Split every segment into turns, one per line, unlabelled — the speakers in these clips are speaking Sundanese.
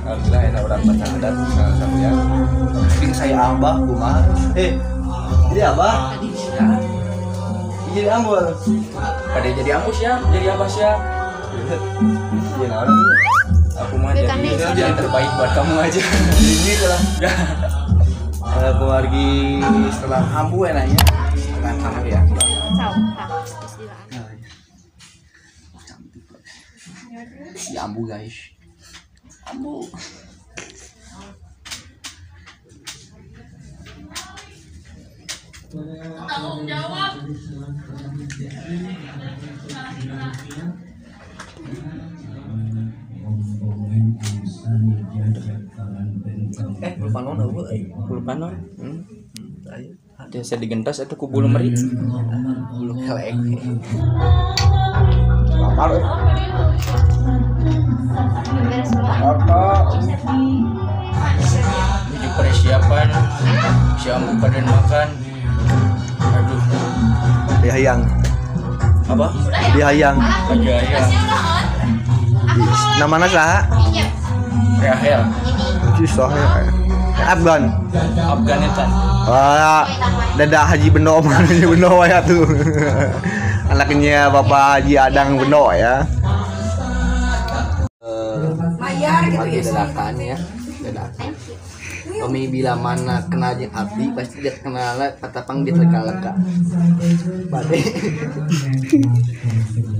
Alhamdulillah enak orang pacar adat salah satu ya.
Ping saya abah kumaha? Jadi abah?
Ya.
Jadi ambul.
Pada jadi ambus ya, jadi abah siap.
Iya naon?
Aku mah jadi yang terbaik buat kamu aja.
Ini lah. Keluarga setelah ambu enaknya.
Setelah ambu ya.
Cantik. Si ambu guys. Ambu.
Tanggung jawab.
Bulu panon eueuh euy.
Bulu panon. Biasa digentas atuh ku bulu meri.
Bulu kelek. Lapar euy. Lapar.
Menuju persiapan si ambu pada makan. Aduh.
Di hayang.
Apa?
Di hayang.
Di hayang.
Namanya saha?
Rahel.
Susah. Afgan.
Afganistan.
Wah, dadah Haji Beno, Haji Beno ya tuh. Anaknya Bapak Haji Adang Beno ya.
Mayar gitu ya.
Dadakan ya, dadakan. Kami bila mana kenal jeung abdi pasti dia kenal patapang dia terkalaka. Bade.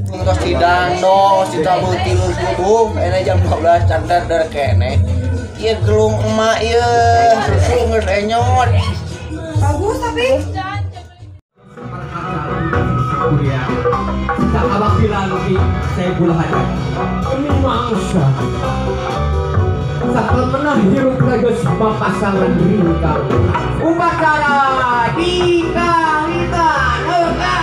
Tos didando, ditabuh tilu subuh, ene jam 12 cantar der kene. Ieu gelung emak ieu, susu geus enyot.
Bagus tapi
tak apabila lebih saya gula mangsa sakal menah hirup lagos papasangan ringkang upacara dikawitan eka.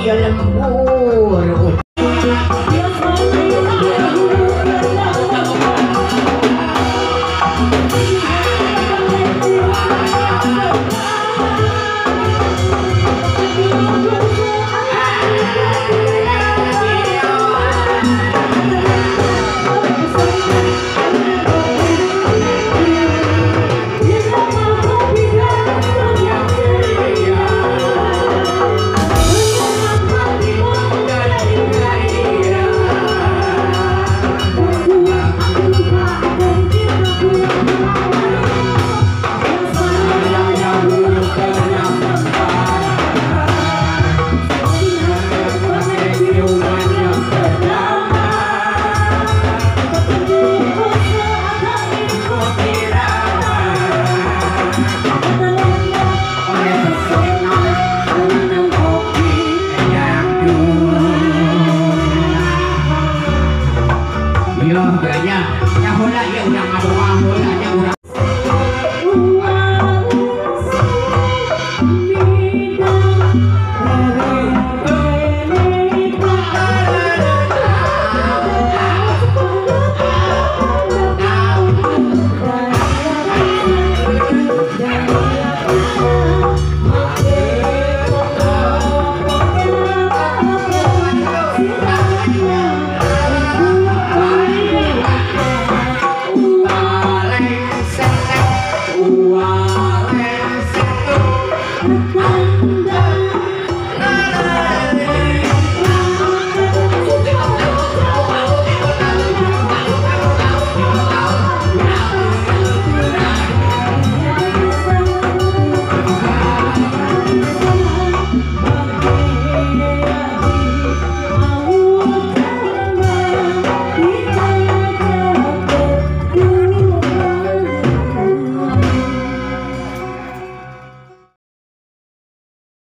Lembur.
Wah.